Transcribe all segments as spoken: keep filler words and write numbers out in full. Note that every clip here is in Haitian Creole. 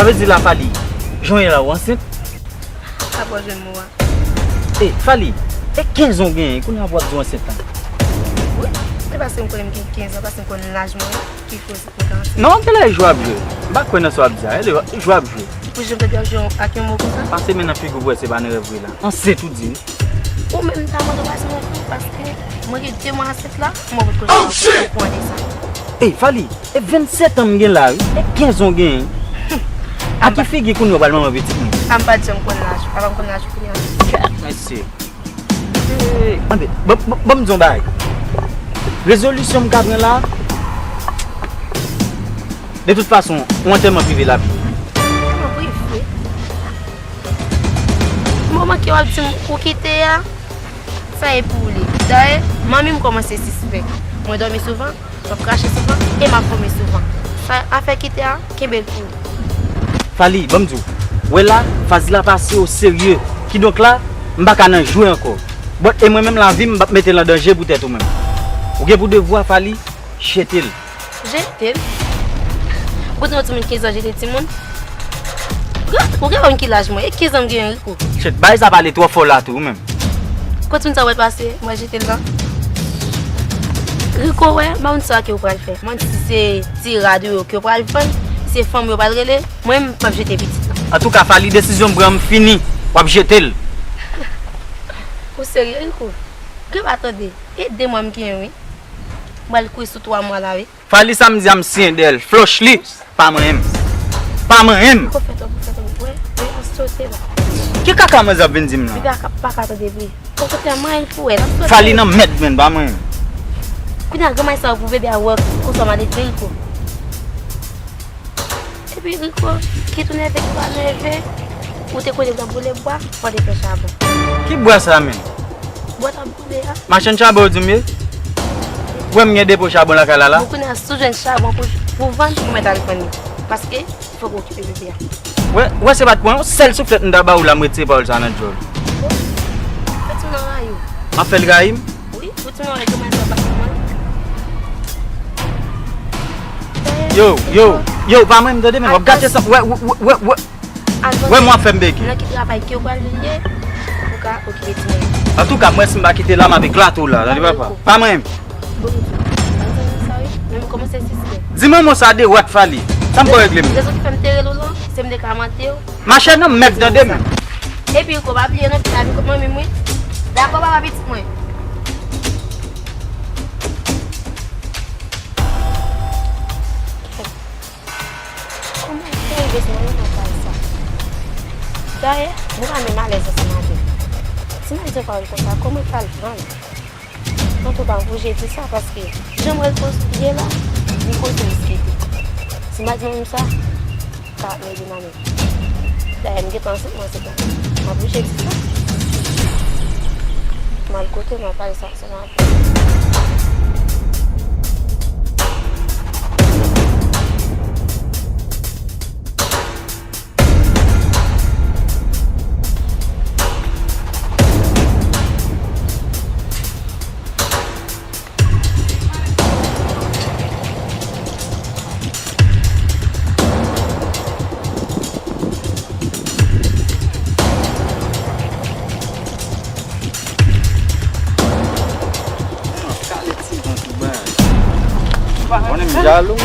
Sa vle di la, Fally, jan w ye la, ou ansent? Apa w jwenn mo a? E, Fally, e kenz an w genyen, kounye a pou w ap di w ansent la? Wi, e paske m konnen m gen kenz an, paske m konn laj mwen, ki koze pou w ta ansent. Non, genlè e jwe w ap jwe. M pa kwè nan sa w ap di a, genlè e jwe w ap jwe. Pou jan m tande w ap jwe ak yon mo konsa? Pase men nan figi w pou w wè se pa nan rèv vre la. Ansent ou di wi. Ou menm ta mande w pase nan figi w paske mwen gen de mwa ansent la, mwen potko okouran de sa. Ey, Fally, e vennsèt an m gen la wi, e kenz an w genyen. A ki figi kounye a w pral manman pitit mwen? A m pa t janm konn laj ou, apa m konn laj ou kounye a? Gad mesye. Ey, tande, ban, ban, ban m di w yon bagay. Rezolisyon m ka pran la, de tout fason, yon antèman prive l ap ye. Antèman prive? Moman ke w ap di m ou kite a, sa e pou ou li. Dayè, manmi m kòmanse sispèk. Mwen dòmi souvan, m ap krache souvan, e m ap vòmi souvan. Sa afè kite a, kenbe l pou ou. Fally, ban m di w. Wè la, faz la pase o serye. Kidonk la, m pa ka nan jwe ankò. But, e mwen menm lavi m, m p ap mete l an danje pou tèt ou menm. Ou gen pou devwa, Fally, jete l. Jete l? Ou di yon timoun kenz an jete timoun? Ou gen, ou gen wè ki laj mwen? E kenz an m genyen, Rico? Shit, bagay sa pale twò fò la tou, ou menm. Kot moun sa wè l pase, mwen jete l la. Rico, wè, m pa konn sa ke w pral fè. Mwen di si se ti rad ou yo ke w pral vann, si se fanm ou yo pral rele, mwen menm m p ap jete pitit la. Antouka, Fally, desizyon m pran, m fini. W ap jete l. Ou serye, Rico? Ke pa tande. E de mwa m genyen, wi. M pral kouri sou twa mwa la, wi. Fally, sa m di a, m siyen dèyè l. Floch li, pa manyen m. Pa manyen m. Ou fè twòp, ou fè twòp. Wè, wè, yon sote la. Ki kaka manzè ap vin di m la? Li pa ka, pa ka tande bri. Okontrè, manyen l pou wè, l ap sote. Fally nan mèd, menn, pa manyen m. Kounye a, granmay sa yo pou bebe a wè konsa w malelve, Rico. Epi, Rico, kit ou nève, kit ou pa nève, ou te konnen w t ap boule bwa, fò w te fè chabon. Ki bwa sa, menn? Bwa t ap boule a. Machann chabon ou di m ye? Ou wè m gen depo chabon lakay la la? Bon, kounye a, si w jwenn chabon pou, pou vann, ou mèt al vann li. Paske, fòk ou okipe bebe a. Wè, wè se pa t pran yon sèl souflèt m ta ba ou la, m retire pawòl sa nan djòl. Bon, fè timoun nan rayi w. M ap fè l rayi m? Wi, pou timoun nan rayi w, kòman sa pa konprann? Yo, yo, yo, pa manyen m tande, men w ap gate sa, wè, wè, wè, wè. Wè mwen ap fè m bege. Nan ki travay ke w pral vin ye, pou ka okipe timoun. Antouka, mwen si m pa kite la, m ap eklate w la, tande papa. Pa manyen m. Bon, sa wi, men m kòmanse sispèk. Di manman w sa de wòt Fally. Sa m pral regle m. Rezon ki fè m te rele w lan, se m te ka mande w. Machè nan mèd tande men. Epi Rico, pa bliye non, ki lavi kot manmi m wi. Dakò, papa pitit mwen. Kòman w te rive sou mwen nan kay sa? Dayè, mwen pa menm alèz ansanm avè w. Si m al di yon pawòl konsa, kòman w pral pran l? Antouka, m oblije di sa, paske jan m wè l koz-, ye la, li koze riske tou. Si m al di manmi m sa, sa ap mele nan men m. Dayè, m gentan ansent, mwen ansent la. M oblije di sa. M al kote, m al pale sa. Kale ti van tou bay. Konnen m jalou.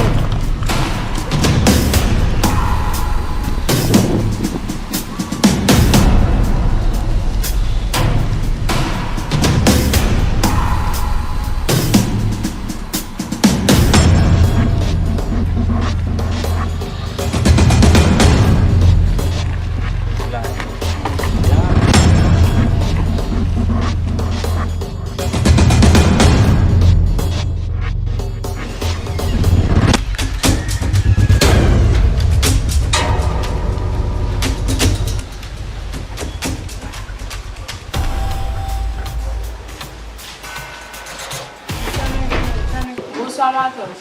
Bonswa, madanm.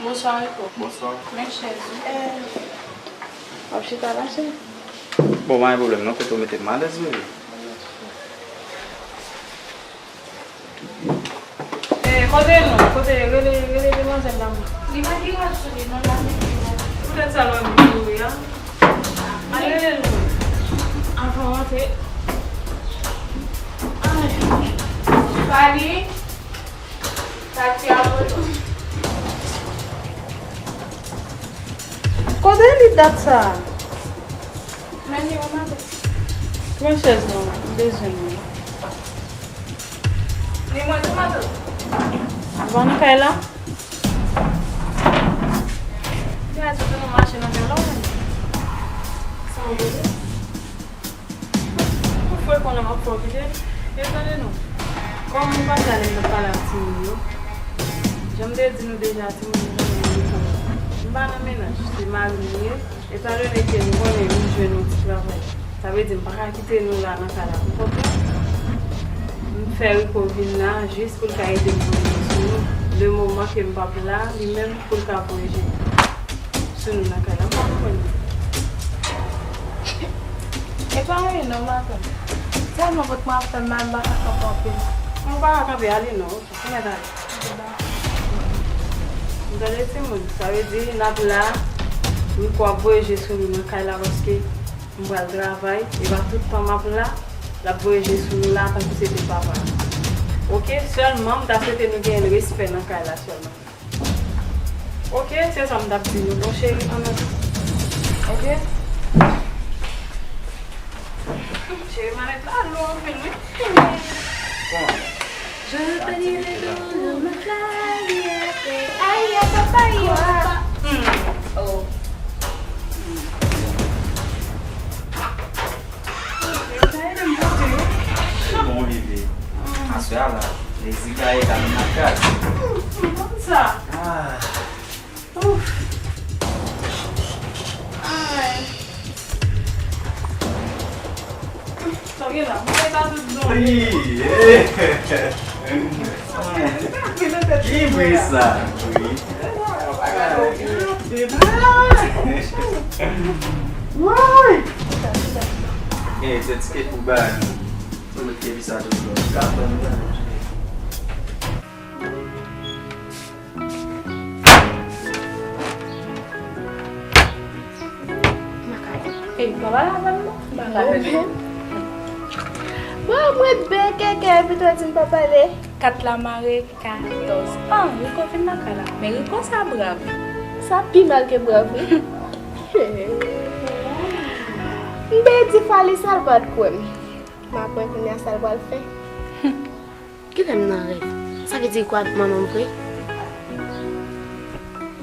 Bonswa, Rico. Bonswa. Men chèz ou. W ap chita la, cheri? Bon, pa gen pwoblèm non, kote w mete m alèz, bebe. Eh, kote nou? Kote, rele, rele demanzèl la, mwen. Li pa gen rad sou li, non, l ap mete rad. Poutèt sa, lè w di wi a. Avan w antre. Ay. Fali. Fati a volo. Kote li dat sa? Men li, ou mande. Pran chèz non, m bezwen li. Ni mwen tou, matant. Ou pa nan kay la? Li a di nou mache nan kay la, ou menm. Sa w vle? Ou fre konnen m ap fè w kite. E tande non. Kòm ou pa t ale nan pale ak timoun yo, jan m te di nou deja, timoun yo pa nan lekòl. M pa nan mennaj, se mari m ye. Etandone ke m konnen m jwenn yon ti travay, sa vle di m pa ka kite nou la nan kay la pou kont nou. M fè Rico vin la jis pou l ka ede m voye je sou nou. Le moman ke m p ap la, li menm pou l ka voye je sou nou nan kay la. M pa konprann. E pa anyen non, matant. Sèlman vant mwen ap fè m mal, m pa ka kanpe anpil. Ou pa ka kanpe, ale non. Ou mèt ale. M tande timoun, sa vle di n ap la, Rico ap voye je sou nou nan kay la paske m pral travay, e pa tout tan m ap la, l ap voye je sou nou la tankou se te papa l. Oke, sèlman m ta swete nou genyen respè nan kay la sèlman. Oke, se sa m t ap di nou. Bon, cheri, ann antre. Oke? Cheri, manèt la lou anpil, wi. Bon. Je peux dire tout le monde fly, ay, ay, papa, yo. Hmm. Oh. Bon, bebe. Aswè a la, plezi gaye kanmenm nan kay. Konn sa. Ah. Ouf. Ay. Sa gen la, mwen ta tout zon. Wi. Ki bri sa? Wi. Woy! Gen se tiket pou bay. Ou met kebi sa tout zon. Ka ban nou la. Ey, pa pale avè m non. Pa pale avè m. Bon, mwen byen kèkè, epi tou di m pa pale. Kat la mare, katòz. Ah, Rico vin nan kay la. Men Rico sa brav. Sa pi mal ke brav, wi. M te di Fally sa l pa t kwè m. M ap wè kounye a sa l pral fè. Kilè m nan rèv? Sa vle di Rico avèk manman m vre?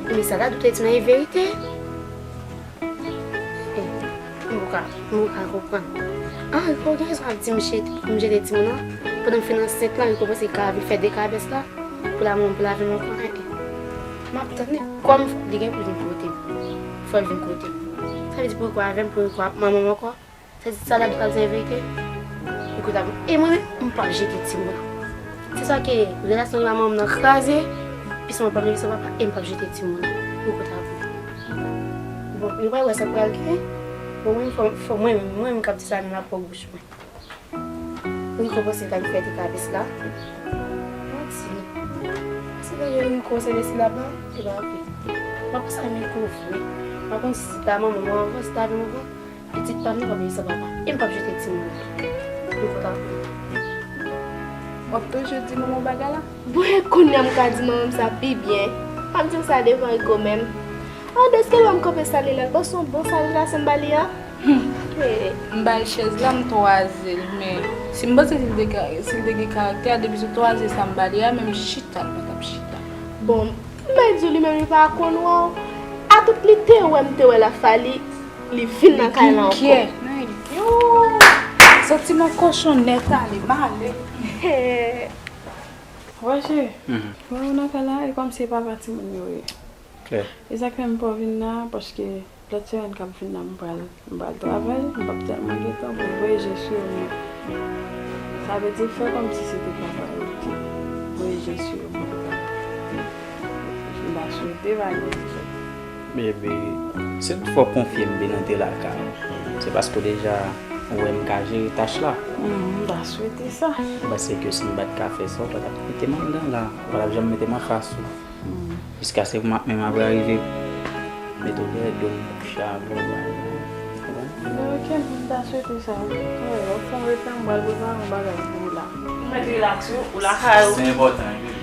Men sa Dadou te di m nan e verite. Eh, m poko ka, m poko ka konprann. Ah, Rico gen rezon ap di m jete, pou m jete timoun nan. Pandan m fin ansent lan, Rico panse l ka vin fè dekabès la pou la manman m pou lave m ankò. Eh, eh. M ap tann li. Kòm li gen pou l vin kote m, fò l vin kote m. Sa vle di pou Rico avè m, pou Rico ap manman m ankò. Sa di sa Dadou pral di an verite? Rico ta bon. E mwen menm, m p ap jete timoun nan. Se sa ke relasyon li ak manman m nan kraze, pis mwen p ap leve san papa, e m p ap jete timoun nan. Rico ta bon. Bon, yo pral wè sa k pral genyen. Bon, mwen, fò, fò mwen menm, mwen menm k ap di sa, menm ap pran bouch mwen. Rico panse l ka vin fè dekabès la. Manti. Se dèyè Rico, se lesi laba, e pa vre. M ap panse a Rico vre. M ap konn si se ta manman m avan, si ta avè m avan. Pitit pa m nan p ap viv san papa. E m p ap jete timoun nan. Rico ta bon. W ap toujou di manman w bagay la? Bon, e kounye a m ka di manman m sa pi byen. M ap di l sa devan Rico menm. An, deske lè m kanpe salye l, l ba w se yon bon salyasyon m ba li a? M ba l chèz la, m twaze l, men si m panse si l te ka, si l te gen karaktè a, depi se twaze sa m ba li a, menm chita, l pa t ap chita. Bon, m bay di w, li menm li pa konn wè w. A tout li te wè m te wè la Fally, li vin nan kay la ankò. Yo! Santiman kochon nèt ale, m ale. Wè cheri, mwen nan kay la, e kòmsi e papa timoun yo ye. Klè. E sa k fè m pa vin la, paske lòt semèn k ap vin la, m pral, m pral travay, m p ap tèlman gen tan pou m voye je sou yo, men sa vle di fè kòmsi se te papa yo ki voye je sou yo, m p ap, m pa swete bagay sa. Bebe, si toutfwa w konfye m Benante lakay ou, se paske w deja wè m ka jere tach la. M ta swete sa. M panse ke si m pa t ka fè sa, w pa t ap mete m anndan la, w pa t ap janm mete m anfas ou. Jiskaske m ap menm apre arive mete w dèyè do m, kouche avè w, bagay, ou konprann? Ok, m ta swete sa. Wè, w ap fè yon ret la, m pral prepare yon bagay pou ou la. Ou mèt rilaks wi, ou lakay ou. Se enpòtan wi.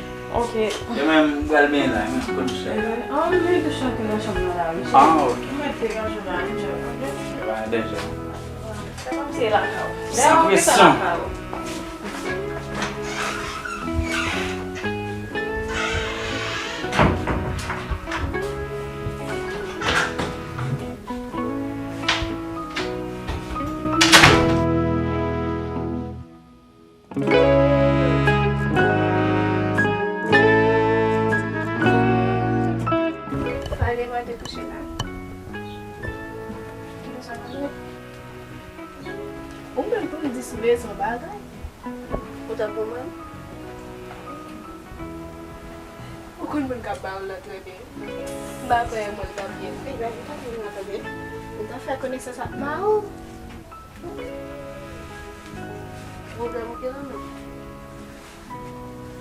Ok. E menm, m pral benyen la, m konn chak. Ah, m mèt chante nan chanm nan la wi. Ah, ok. M mèt degaje la, enjoy, ok? E pa danje. Fè kòmsi e lakay ou. San presyon. Fale mwen te kouche la. Ou menm pou m di si bezwen bagay. Ou t ap ban mwen? Ou konn moun k ap ba w lan trè byen. M pa kwè mwen l t ap byen. Li pa vin pa vin la tande. Li t ap fè konesans ak Mao. Pwoblèm ou gen lan menm.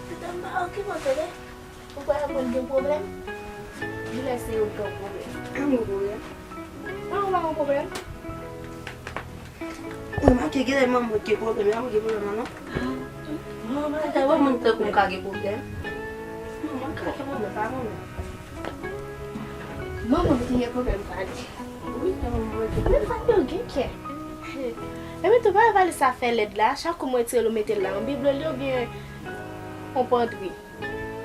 Li t ap ba w ki kote de? Ou kwè mwen gen pwoblèm? Di lè se ou ki gen pwoblèm. An mwen pwoblèm. An mwen pwoblèm. Ou remake gen lè manman gen pwoblèm, ya mwen gen pwoblèm lan non. Manman ta wè moun tankou m ka gen pwoblèm. Manman ka gen pwoblèm, pa manman. Manman ki gen pwoblèm pa li. Wi, se manman ki gen pwoblèm. Men Fabio gen kè. Epi tou pa valiz sa fè lèd la, chak kou mwen tire l ou mete l la, yon bib li oubyen yon pandri.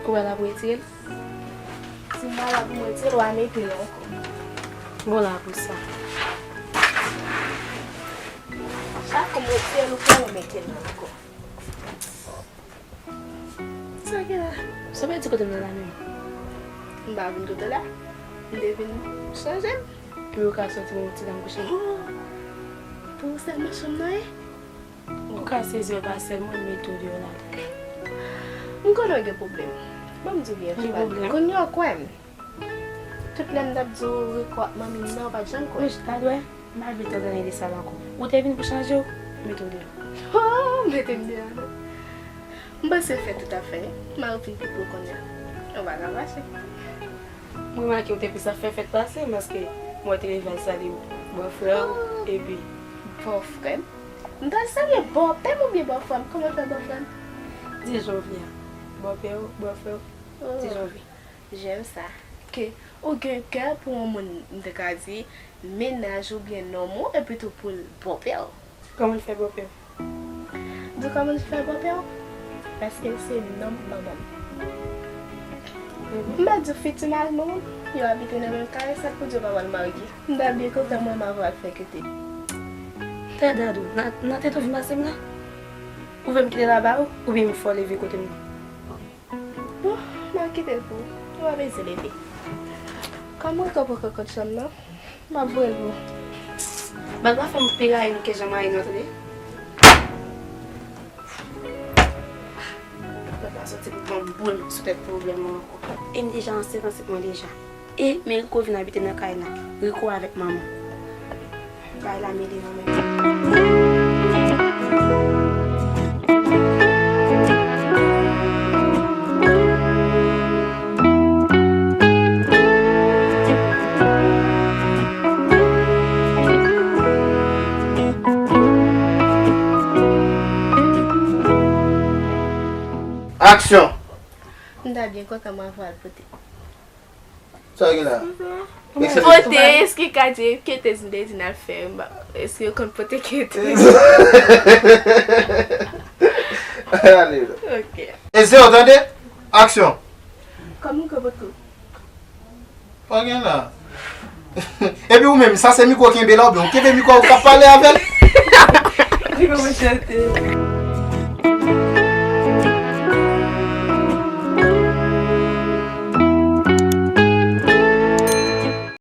Ou wè l ap retire l? Si m pa la pou m retire l, w a mete l ankò. Bon la pou sa. Chak kou m retire l, ou fè remete l ankò. Sa gen la? Sa vle di kote m nan la menm? M pa vin kote w la. M te vin chanje m. Epi ou ka soti mwen ti dan kouche. Oh! Pou ou sèlman chanm nan ye? Ou ka sezi yo pa sèlman mete w deyò la. M konnen w gen pwoblèm. Ban m di w byen, Fran. Kounye a w kwè m. Tout lè m t ap di w reko ak manmi m nan, ou pa t janm kwè. Wi, ta dwe. M pa vle tande anyen de sa la ankò. Ou te vin pou chanje w, mete w deyò. Oh, mete m deyò non. M panse fèt tout ap fè. M a fin pi pou kounye a. Ou pa ka fache. M remake ou te plis ap fè fèt pase m, paske mwen te leve al salye bòfrè w, epi bòfrè m? M t al salye bòpè m oubyen bòfrè m? Kòman fè bòfrè m? Di Janvye a. Bòpè w, bòfrè w, di Janvye. J'aime ça. Ke ou gen kè pou yon moun, m te ka di, mennaj oubyen nonm ou, epi tou pou l bòpè w. Kòman l fè bòpè w? Di w kòman l fè bòpè w? Paske l se nonm manman m. M pa di w fiti mari manman m, yo abite nan menm kay, sa k pou di yo pa pral marye. M ta byen kontan mwen m avè w al fè kete. Tè Dadou, nan, nan tèt ou vin pase m la? Ou vle m kite l aba ou, oubyen m fè w leve kote m nan? Bon, m a kite l pou ou. Ou pa bezwen leve. Kòm ou ankò poko kòd chanm nan, m ap voye l pou ou. Bal pa fè m pi rayi nou ke jan m rayi nou an, tande. Lòt la soti pou pran boul sou tèt pwoblèm mwen ankò. E m deja ansent, ansent mwen deja. E men Rico vin abite nan kay la. Rico avèk manman. Kay la mele nan men. Aksyon! M ta byen kontan mwen avè w al pote. Sa w gen la? Pote, èske ka di, kete m te di n al fè, m pa, èske yo konn pote kete? Ale. Ok. E se w tande? Aksyon. Kòman ou ka pote? Pa gen la. Epi ou menm, sa se mikwo kenbe la oubyen ou kenbe mikwo a ou k ap pale avè l? Li kòmanse chante.